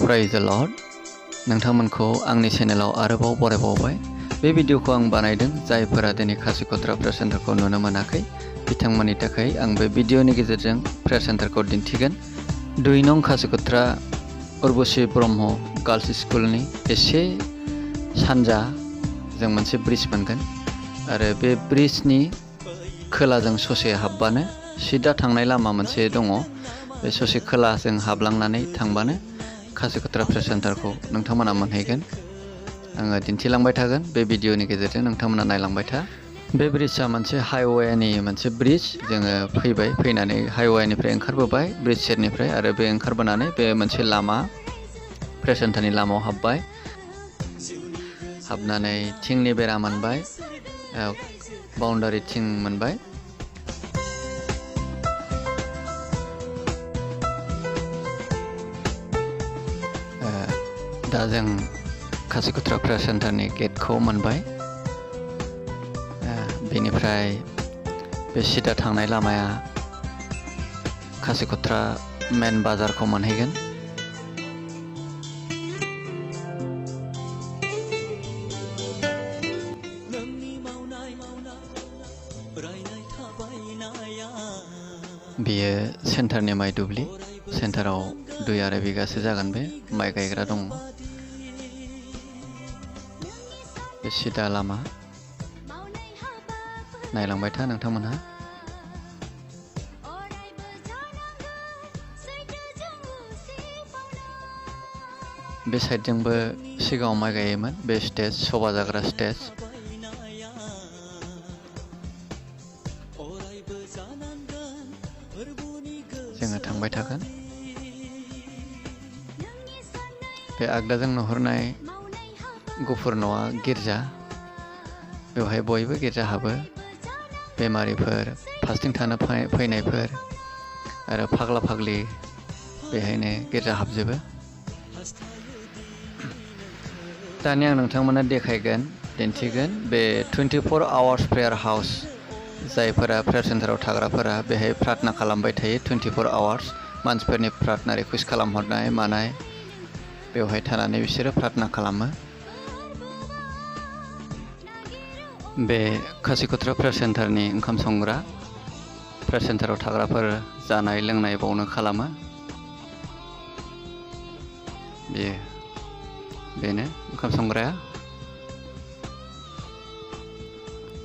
Praise the Lord नोंथांमोनखौ आंनि चेनेलाव आरोबाव बरायबावबाय। बे भिडिअखौ आं बानायदों जायफोरा दिनै कासिकत्रा प्रेयार सेन्टारखौ नुनो मोनाखै बिथांमोननि थाखाय आं बे भिडिअनि गेजेरजों प्रेयार सेन्टारखौ दिन्थिगोन। 2 नं कासिकत्रा उर्वशी ब्रह्म गार्ल्स स्कुलनि एसे सानजा जों मोनसे ब्रिज मोनगोन आरो बे ब्रिजनि खोलाजों ससे हाबबानो सिदा थांनाय लामा मोनसे दङ। बे ससे खोलाजों हाबलांनानै थांबानो कासिकत्रा प्रेयार सेन्टारखौ नोंथांमोना मोनहैगोन। आङो दिन्थिलांबाय थागोन बे भिडिअनि गेजेरजों नोंथांमोना नायलांबाय था। बे ब्रिजआ मोनसे हाइवेनि मोनसे ब्रिज। जोङो फैनानै हाइवेनिफ्राय ओंखारबोबाय ब्रिज सेरनिफ्राय आरो बे ओंखारबोनानै बे मोनसे लामा प्रेयार सेन्टारनि लामायाव हाबबाय। हाबनानै थिंनि बेरा मोनबाय, बाउन्डारि थिं मोनबाय। दा जों कासिकत्रा प्रेयार सेन्टारनि गेटखौ मोनबाय। बेनिफ्राय बे सिदा थांनाय लामाया कासिकत्रा मेन बाजारखौ मोनहैगोन। बेयो सेन्टारनि माइ दुब्लि। सेन्टाराव 2.5 बिगासो जागोन बे माइ गायग्रा दङ। बे सिदा लामा नायलांबाय था नोंथांमोनहा। बे साइडजोंबो सिगाङाव माइ गायोमोन। बे स्टेज सभा जाग्रा स्टेज। जोङो थांबाय थागोन। बे आगदाजों नुहुरनाय गुफुर न'आ गिर्जा। बेवहाय बयबो गिर्जा हाबो। बेमारिफोर, फास्टिं थानो फैनायफोर आरो फाग्ला फाग्लि बेहायनो गिर्जा हाबजोबो। दानिया आं नोंथांमोननो देखायगोन, दिन्थिगोन बे 24 आवार्स प्रेयार हाउस। जायफोरा प्रेयार सेन्टाराव थाग्राफोरा बेहाय प्रार्थना खालामबाय थायो 24 आवार्स। मानसिफोरनि प्रार्थना रिकुवेस्ट खालामहरनाय मानाय बेवहाय थानानै बिसोरो प्रार्थना खालामो। बे कासिकत्रा प्रेयार सेन्टारनि ओंखाम संग्रा। प्रेयार सेन्टाराव थाग्राफोर जानाय लोंनाय बावनो खालामो। बेनो ओंखाम संग्राया।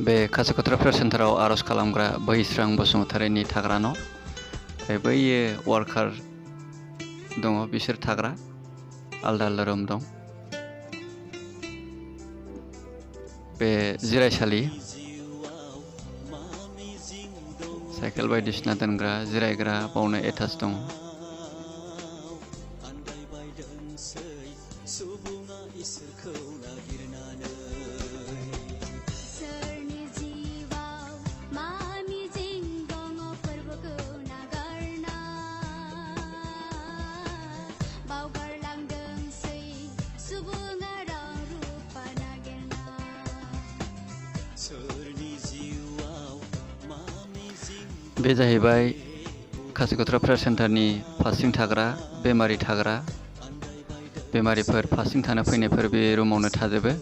बे कासिकत्रा प्रेयार सेन्टाराव आर'ज खालामग्रा बैस्रां बसुमतारीनि थाग्रा न'। बैयो वार्कार दङ, बिसोर थाग्रा आलदा आलदा रुम दं। बे जिरायसालि, साइकेल बायदिसिना दोनग्रा जिरायग्रा बावनो एटाच दङ। बे जाहैबाय कासिकत्रा प्रेयार सेन्टारनि फास्टिं थाग्रा, बेमारि थाग्रा। बेमारिफोर फास्टिं थानो फैनायफोर बे रुमावनो थाजोबो।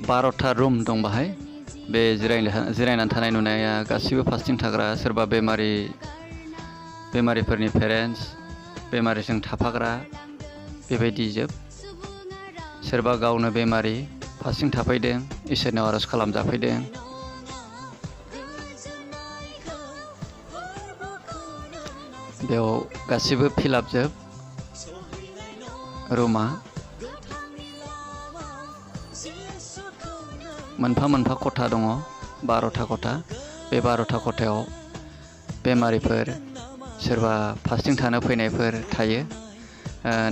12था रुम दं बाहाय। बे जिरायनानै थानाय नुनाया गासिबो फास्टिं थाग्रा, सोरबा बेमारिफोरनि पेरेन्टस, बेमारिजों थाफाग्रा बेबायदि जोब। सोरबा गावनो बेमारि फास्टिं थाफैदों, इसोरनाव आर'ज खालामजाफैदों। बेयाव गासिबो फिलाप जोब रुमा। मोनफा मोनफा खथा दङ, 12था खथा। बे 12था खथायाव बेमारिफोर, सोरबा फास्टिं थानो फैनायफोर थायो।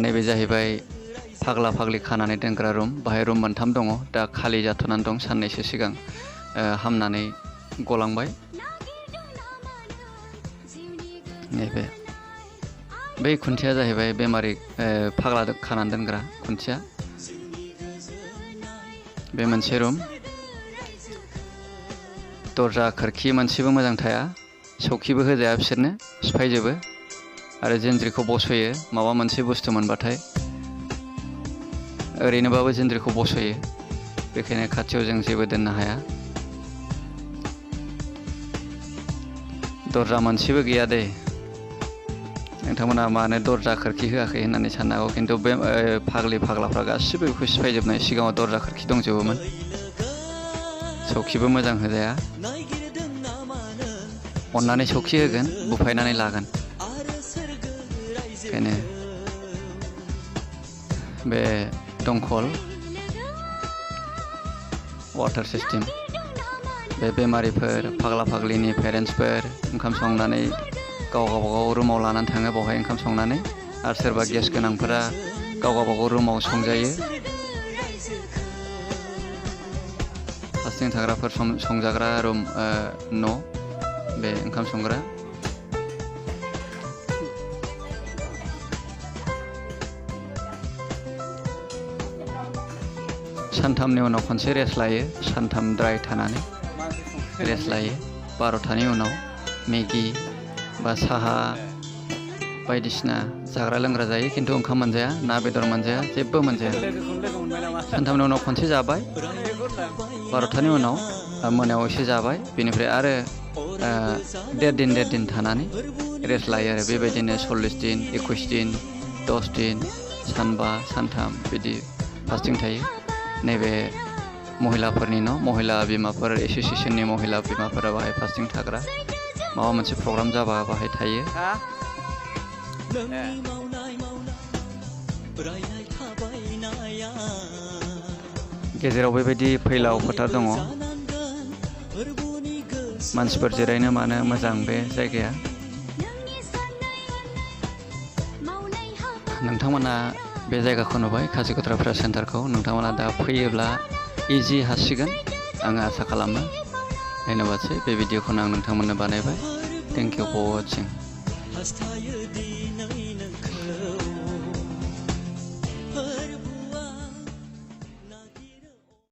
नैबे जाहैबाय फाग्ला फाग्लि खानानै दोनग्रा रुम। बाहाय रुम 3 दङ, दा खालि जाथ'नानै दं। साननैसो सिगां हामनानै गलांबाय। नैबे बै खुन्थिया जाहैबाय बेमारि फाग्ला खानानै दोनग्रा खुन्थिया। बे मोनसे रुम। दरजा खोरखि मोनसेबो मोजां थाया, सौखिबो होजाया बिसोरनो, सिफायजोबो। आरो जिन्ज्रिखौ बस'यो माबा मोनसे बुस्थु मोनबाथाय ओरैनोबाबो जिन्ज्रिखौ बस'यो बेखायनो खाथियाव जों जेबो दोननो हाया। दरजा मोनसेबो गैया दे। नोंथांमोना मानो दरजा खोरखि होआखै होननानै साननो हागौ, खिन्थु बे फाग्लि फाग्लाफ्रा गासिबो बेखौ सिफायजोबनाय। सिगाङाव दरजा खोरखि दंजोबोमोन, सौखिबो मोजां होजाया। अननानै सौखि होगोन, बुफायनानै लागोन। ओंखायनो बे दंखल वाटार सिस्टेम बे बेमारिफोर फाग्ला फाग्लिनि पेरेन्टसफोर ओंखाम संनानै गावबागाव रुमाव लानानै थाङो, बावहाय ओंखाम संनानै। आरो सोरबा गेस गोनांफोरा गावबागाव रुमाव संजायो। फारसेथिं थाग्राफोर संजाग्रा रुम न' बे ओंखाम संग्रा। सानथामनि उनाव खनसे रेस्ट लायो, सानथाम द्राय थानानै रेस्ट लायो। 12थानि उनाव मेगि बा साहा बायदिसिना जाग्रा लोंग्रा जायो, खिन्थु ओंखाम मोनजाया, ना बेदर मोनजाया, जेबो मोनजाया। सानथामनि उनाव खनसे जाबाय, 12थानि उनाव मोनायाव एसे जाबाय, बेनिफ्राय आरो 1.5 दिन थानानै रेस्ट लायो आरो बेबायदिनो 40 दिन, 21 दिन, 10 दिन, सानबा सानथाम बिदि फास्टिं थायो। नैबे महिलाफोरनि न' महिला बिमाफोर एस'सिएशननि महिला बिमाफोरा बाहाय फास्टिं थाग्रा। माबा मोनसे प्रग्राम जाबा बाहाय थायो। गेजेराव बेबायदि फैलाव फोथार दङ, मानसिफोर जिरायनो मानो मोजां बे जायगाया। नोंथांमोना बे जायगाखौ नुबाय, कासिकत्रा प्रेयार सेन्टारखौ। नोंथांमोना दा फैयोब्ला इजि हासिगोन आङो आसा खालामो। धन्यबादसै, बे भिडिअखौनो आं नोंथांमोननो बानायबाय। Thank you for वाचिं।